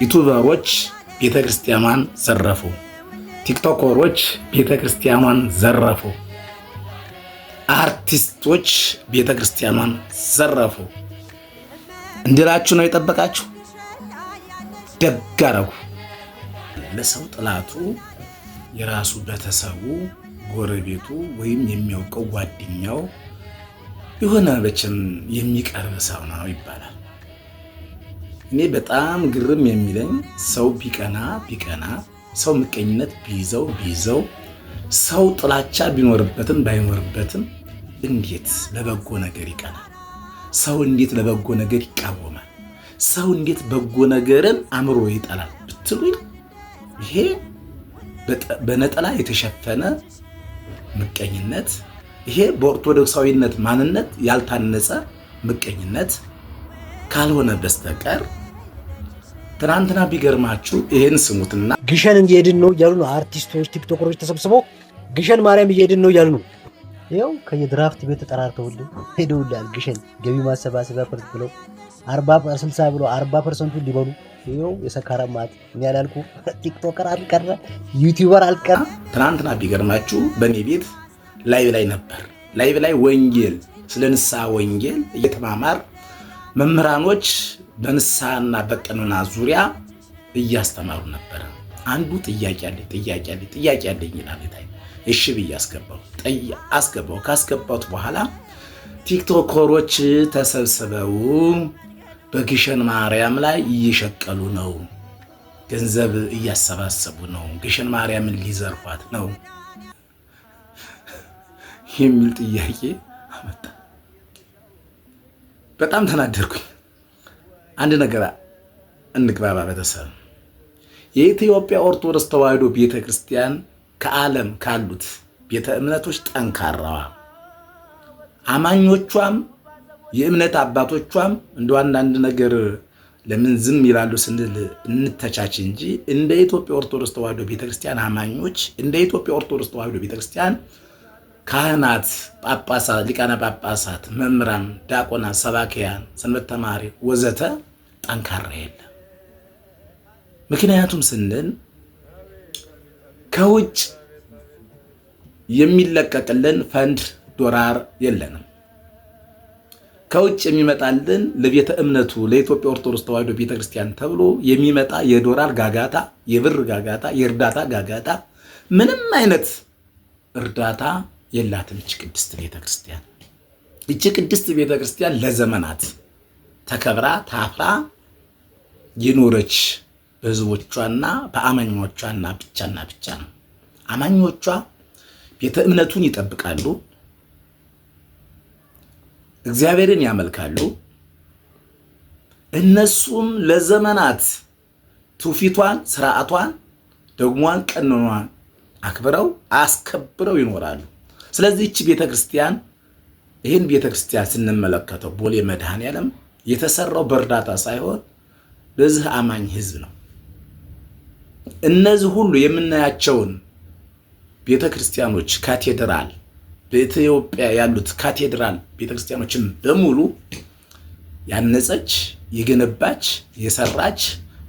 ዩቱበሮች ቤተክርስቲያኗን ዘረፉ። ቲክቶከሮች ቤተክርስቲያኗን ዘረፉ። አርቲስቶች ቤተክርስቲያኗን ዘረፉ። እንድላችሁ ነው የጠበቃችሁ? ደግ አደረጉ። ለሰው ጥላቱ የራሱ ቤተሰቡ፣ ጎረቤቱ ወይም የሚያውቀው ጓደኛው የሆነ መቼም የሚቀርብ ሰው ነው ይባላል። እኔ በጣም ግርም የሚለኝ ሰው ቢቀና ቢቀና፣ ሰው ምቀኝነት ቢይዘው ቢይዘው፣ ሰው ጥላቻ ቢኖርበትም ባይኖርበትም እንዴት ለበጎ ነገር ይቀናል? ሰው እንዴት ለበጎ ነገር ይቃወማል? ሰው እንዴት በጎ ነገርን አምሮ ይጠላል ብትሉኝ ይሄ በነጠላ የተሸፈነ ምቀኝነት፣ ይሄ በኦርቶዶክሳዊነት ማንነት ያልታነጸ ምቀኝነት ካልሆነ በስተቀር ትናንትና ቢገርማችሁ ይሄን ስሙትና ግሸን እየሄድን ነው እያሉ ነው አርቲስቶች፣ ቲክቶከሮች ተሰብስበው ግሸን ማርያም እየሄድን ነው እያሉ ነው። ይኸው ከየድራፍት ቤት ተጠራርተውልን ሄደውላል። ግሸን ገቢ ማሰባሰቢያ percent ብለው 40 60 ብለው 40%ኡን ሊበሉ ይኸው የሰካራም ማት። እኔ ያላልኩ ቲክቶከር አልቀረ፣ ዩቲዩበር አልቀረ። ትናንትና ቢገርማችሁ በእኔ ቤት live ላይ ነበር። Live ላይ ወንጌል፣ ስለ ንስሐ ወንጌል እየተማማር መምህራኖች በንስሐና በቀኖና ዙሪያ እያስተማሩ ነበረ። አንዱ ጥያቄ አለኝ፣ ጥያቄ አለኝ፣ ጥያቄ አለኝ ይላል። እሺ ብዬ አስገባው አስገባው። ካስገባሁት በኋላ ቲክቶከሮች ተሰብስበው በግሸን ማርያም ላይ እየሸቀሉ ነው፣ ገንዘብ እያሰባሰቡ ነው፣ ግሸን ማርያምን ሊዘርፏት ነው የሚል ጥያቄ አመጣ። በጣም ተናደርኩኝ። አንድ ነገር እንግባባ ቤተሰብ። የኢትዮጵያ ኦርቶዶክስ ተዋሕዶ ቤተክርስቲያን ከዓለም ካሉት ቤተ እምነቶች ጠንካራዋ፣ አማኞቿም የእምነት አባቶቿም እንደ አንዳንድ ነገር ለምን ዝም ይላሉ ስንል እንተቻች እንጂ እንደ ኢትዮጵያ ኦርቶዶክስ ተዋሕዶ ቤተክርስቲያን አማኞች፣ እንደ ኢትዮጵያ ኦርቶዶክስ ተዋሕዶ ቤተክርስቲያን ካህናት፣ ጳጳሳት፣ ሊቃነ ጳጳሳት፣ መምህራን፣ ዲያቆናት፣ ሰባኪያን፣ ሰንበት ተማሪ ወዘተ ጠንካራ የለም። ምክንያቱም ስንል ከውጭ የሚለቀቅልን ፈንድ ዶላር የለንም። ከውጭ የሚመጣልን ለቤተ እምነቱ ለኢትዮጵያ ኦርቶዶክስ ተዋሕዶ ቤተክርስቲያን ተብሎ የሚመጣ የዶላር ጋጋታ፣ የብር ጋጋታ፣ የእርዳታ ጋጋታ፣ ምንም አይነት እርዳታ የላትም። ይህች ቅድስት ቤተክርስቲያን፣ ይህች ቅድስት ቤተክርስቲያን ለዘመናት ተከብራ ታፍራ የኖረች በሕዝቦቿና በአማኞቿና ብቻና ብቻ ነው። አማኞቿ ቤተ እምነቱን ይጠብቃሉ፣ እግዚአብሔርን ያመልካሉ። እነሱም ለዘመናት ትውፊቷን፣ ስርዓቷን፣ ደግሟን፣ ቀኖኗን አክብረው አስከብረው ይኖራሉ። ስለዚህ ይህች ቤተክርስቲያን፣ ይህን ቤተክርስቲያን ስንመለከተው ቦሌ መድኃኔዓለም የተሰራው በእርዳታ ሳይሆን በዚህ አማኝ ህዝብ ነው። እነዚህ ሁሉ የምናያቸውን ቤተክርስቲያኖች፣ ካቴድራል፣ በኢትዮጵያ ያሉት ካቴድራል ቤተክርስቲያኖችን በሙሉ ያነጸች፣ የገነባች፣ የሰራች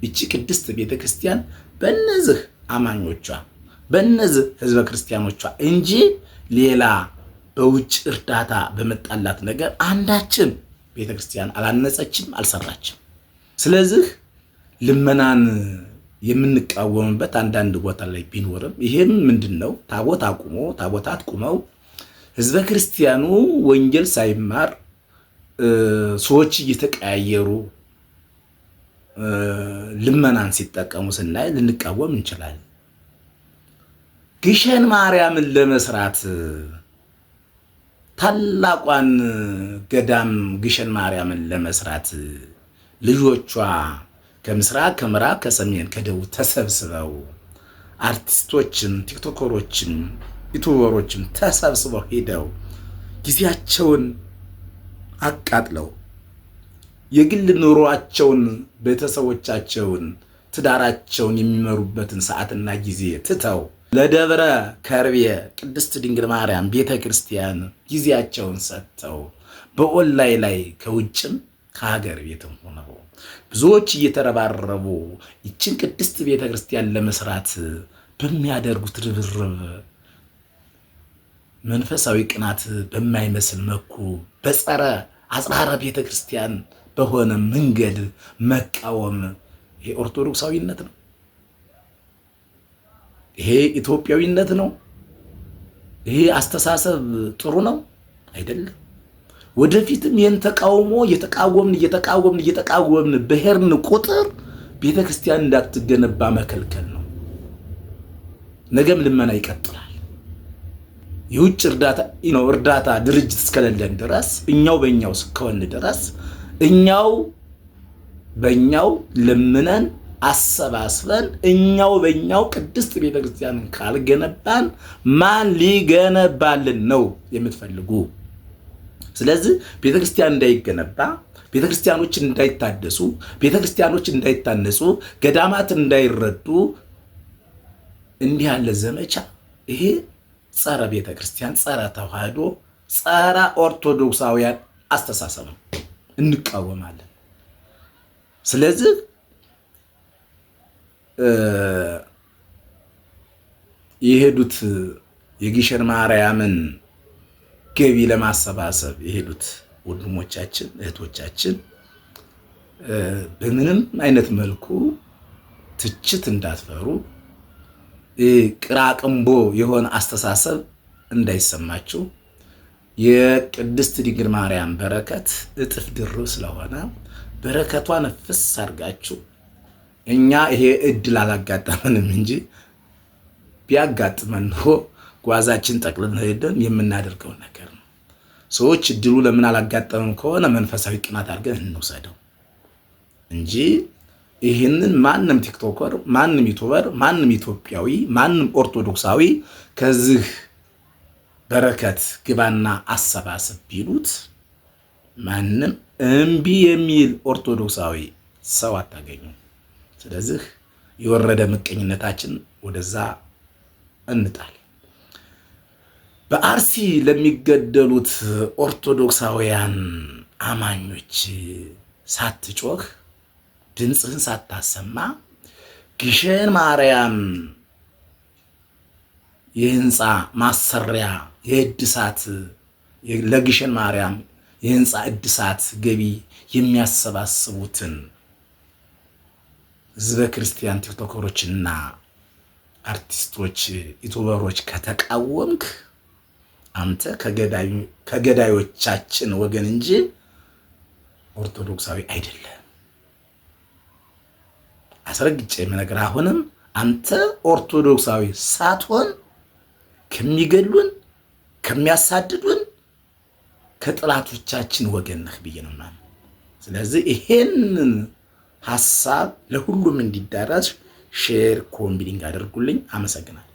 እቺ ቅድስት ቤተክርስቲያን በእነዚህ አማኞቿ፣ በእነዚህ ህዝበ ክርስቲያኖቿ እንጂ ሌላ በውጭ እርዳታ በመጣላት ነገር አንዳችም ቤተክርስቲያን አላነጸችም፣ አልሰራችም። ስለዚህ ልመናን የምንቃወምበት አንዳንድ ቦታ ላይ ቢኖርም ይሄም ምንድን ነው? ታቦት አቁሞ፣ ታቦታት ቁመው ህዝበ ክርስቲያኑ ወንጌል ሳይማር ሰዎች እየተቀያየሩ ልመናን ሲጠቀሙ ስናይ ልንቃወም እንችላለን። ግሸን ማርያምን ለመስራት፣ ታላቋን ገዳም ግሸን ማርያምን ለመስራት ልጆቿ ከምስራቅ፣ ከምዕራብ፣ ከሰሜን፣ ከደቡብ ተሰብስበው፣ አርቲስቶችም፣ ቲክቶከሮችም፣ ዩቱበሮችም ተሰብስበው ሄደው ጊዜያቸውን አቃጥለው የግል ኑሯቸውን፣ ቤተሰቦቻቸውን፣ ትዳራቸውን የሚመሩበትን ሰዓትና ጊዜ ትተው ለደብረ ከርቤ ቅድስት ድንግል ማርያም ቤተ ክርስቲያን ጊዜያቸውን ሰጥተው በኦንላይን ላይ ከውጭም ከሀገር ቤትም ሆነው ብዙዎች እየተረባረቡ ይችን ቅድስት ቤተክርስቲያን ለመስራት በሚያደርጉት ርብርብ መንፈሳዊ ቅናት በማይመስል መልኩ በጸረ አጽራረ ቤተክርስቲያን በሆነ መንገድ መቃወም ይሄ ኦርቶዶክሳዊነት ነው? ይሄ ኢትዮጵያዊነት ነው? ይሄ አስተሳሰብ ጥሩ ነው አይደለም። ወደፊትም ይህን ተቃውሞ እየተቃወምን እየተቃወምን እየተቃወምን በሄድን ቁጥር ቤተክርስቲያን እንዳትገነባ መከልከል ነው። ነገም ልመና ይቀጥላል። የውጭ እርዳታ ነው እርዳታ ድርጅት እስከሌለን ድረስ፣ እኛው በእኛው እስከሆን ድረስ፣ እኛው በእኛው ለምነን አሰባስበን እኛው በእኛው ቅድስት ቤተክርስቲያንን ካልገነባን ማን ሊገነባልን ነው የምትፈልጉ? ስለዚህ ቤተክርስቲያን እንዳይገነባ፣ ቤተክርስቲያኖች እንዳይታደሱ፣ ቤተክርስቲያኖች እንዳይታነጹ፣ ገዳማት እንዳይረዱ እንዲህ ያለ ዘመቻ ይሄ ጸረ ቤተክርስቲያን፣ ጸረ ተዋህዶ፣ ጸረ ኦርቶዶክሳውያን አስተሳሰብ ነው። እንቃወማለን። ስለዚህ የሄዱት የግሸን ማርያምን ገቢ ለማሰባሰብ የሄዱት ወንድሞቻችን እህቶቻችን በምንም አይነት መልኩ ትችት እንዳትፈሩ፣ ቅራቅንቦ የሆነ አስተሳሰብ እንዳይሰማችሁ፣ የቅድስት ድንግል ማርያም በረከት እጥፍ ድርብ ስለሆነ በረከቷን ፍስ አድርጋችሁ፣ እኛ ይሄ እድል አላጋጠመንም እንጂ ቢያጋጥመን ኖሮ ጓዛችን ጠቅልለን ሄደን የምናደርገው ነገር ነው። ሰዎች እድሉ ለምን አላጋጠመም ከሆነ መንፈሳዊ ቅናት አድርገን እንውሰደው እንጂ ይህንን ማንም TikToker፣ ማንም YouTuber፣ ማንም ኢትዮጵያዊ፣ ማንም ኦርቶዶክሳዊ ከዚህ በረከት ግባና አሰባስብ ቢሉት ማንም እምቢ የሚል ኦርቶዶክሳዊ ሰው አታገኙም። ስለዚህ የወረደ ምቀኝነታችን ወደዛ እንጣል። በአርሲ ለሚገደሉት ኦርቶዶክሳውያን አማኞች ሳትጮህ፣ ድምፅህን ሳታሰማ ግሸን ማርያም የህንፃ ማሰሪያ የእድሳት፣ ለግሸን ማርያም የህንፃ እድሳት ገቢ የሚያሰባስቡትን ህዝበ ክርስቲያን ቲክቶከሮችና አርቲስቶች፣ ዩቱበሮች ከተቃወምክ አንተ ከገዳዮቻችን ወገን እንጂ ኦርቶዶክሳዊ አይደለም። አስረግጬ የምነግርህ አሁንም አንተ ኦርቶዶክሳዊ ሳትሆን ከሚገሉን፣ ከሚያሳድዱን ከጠላቶቻችን ወገን ነህ ብዬ ነው የማምነው። ስለዚህ ይሄንን ሀሳብ ለሁሉም እንዲዳረስ share፣ copy link አድርጉልኝ። አመሰግናለሁ።